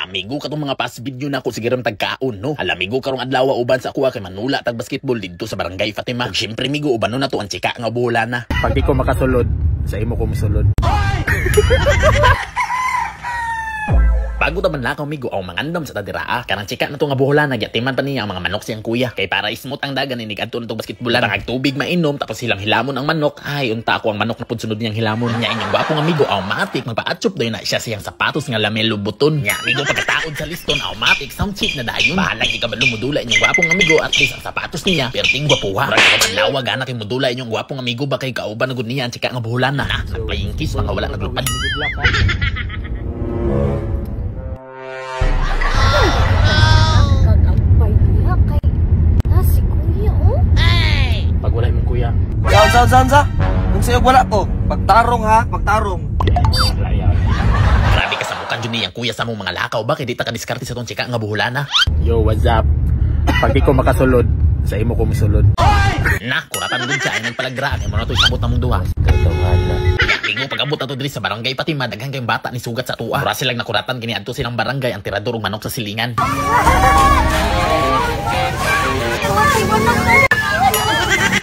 Amigo, katong mga past video na ako sige ram tagkaon, no. Hala, amigo, karong adlaw uban sa akuha kay manula tag basketball didto sa Barangay Fatima. Ug syempre, amigo, uban na to ang chika nga bola na. Pag di ko makasulod, sa imo ko misulod. Bago ta man lakaw, amigo, aw mangandam sa tadiraa. Kanang chika na to nga buhola, nagyatiman pa niya ang mga manok siyang kuya. Kay para smooth ang dagan inig adto na tong basketballan. Tangag tubig mainom tapos silang hilamon ang manok. Ay, unta ako ang manok na pud sunod niyang hilamon. Nya inyong gwapong amigo, automatic magpa-atsup dayon na siya siyang sapatos nga lamelo buton. Nya amigo, pagkataod sa liston, automatic sound check na dayon. Bahalag di ka ba lumudula inyong gwapong amigo, at least ang sapatos niya perting gwapuha. Murag ka manlawa gana kay mudula inyong gwapong amigo ba kay kauban na gud niya ang chika nga buholan na. Nagplaying kiss mga wala naglupad. Good luck ha. Kagampay niya kay na si kuya, oh. Pag wala imong kuya, Sa, sa, sa, kung sa'yo wala ko, pagtarong ha, pagtarong. Wala yan. Grabe ka sa mukan jud niyang kuya sa mong mga lakaw ba kay di ta ka diskarte sa tong chika nga buhulana. Yo, what's up? Pag di ko makasulod, sa imo ko misulod. Na, kuratan gud siya ay nagpalagra kay mo na to isabot namong duha. Katungan na. Amigo, pag-abot ato diri sa Barangay Fatima, daghan kayong bata ni sugat sa tuwa. Mura silang nakuratan kini adto silang barangay ang tirador og manok sa silingan.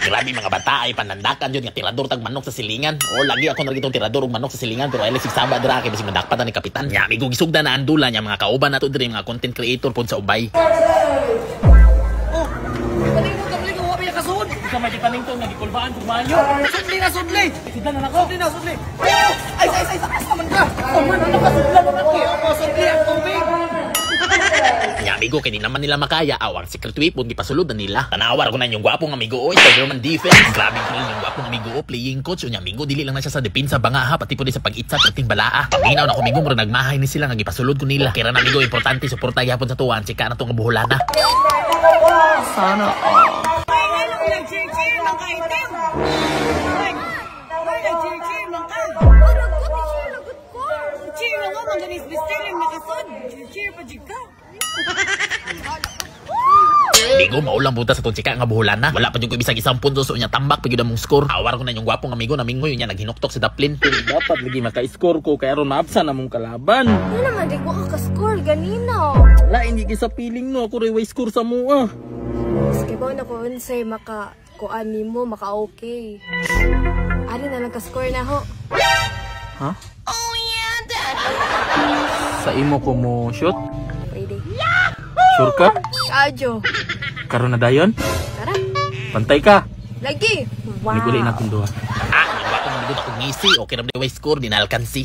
Grabe mga bata ay panandakan yun nga tirador tag manok sa silingan. O lagi ako narigitong tirador og manok sa silingan pero ay saba dira kay bisig madakpat ni kapitan. Nya amigo, gisugda na andula nya mga kauban nato diri mga content creator pod sa ubay. Oh, paling mo kamli ko wa kasud. Ikaw may paningtong nagikulbaan kog maayo. Sudli na sudli. Sudlan na nako. Sudli na sudli. Oh, ay ay ay asa man ka. Oh man ano ka sudlan na ko. Oh, sudli ang tubig. Nya amigo, kay di naman nila makaya aw ang secret weapon gipasulod na nila. Tanawar ko na inyong gwapong amigo oy, Spider-Man defense. Grabe ko inyong gwapong amigo o playing coach. Unya amigo, dili lang na siya sa depensa banga ha, pati po di sa pag-itsa at balaa. Paminaw na ko amigo, murag nagmahay ni sila nga gipasulod ko nila. Kaya na amigo, importante suporta gyapon sa tuwan chika na to nga buholana. Sana all. Nag-cheer-cheer man ka itim. Ay, ay, nag-cheer-cheer man ka. Oh, lagot, cheer, lagot ko. Cheer na nga, mga mister yung nakasod. Cheer-cheer pa jig ka. Amigo, maulang buta sa tong chika nga buholana. Wala pa jud ko bisag isang punto so unya tambak pa gyud among score. Awar ko na inyong gwapong amigo namingoy unya naghinuktok si Daplin. Dapat lagi maka-score ko kay aron maabsan among kalaban. Ano naman, di ko ka-score ganina. Wala hindi kay sa feeling no ako ray way score sa mua. Sige ba na ko unsay maka kuan nimo maka okay. Ari na lang ka-score na ho. Ha? Oh yeah, daddy. Sa imo ko mo shoot? Pwede. Sure ka? Kadyo. Karon na dayon? Tara. Pantay ka. Lagi. Wow. Niguli na tong duha. Ah, inyong gwapong amigo ako ngisi. Okay ra ba way score, di na alkansi.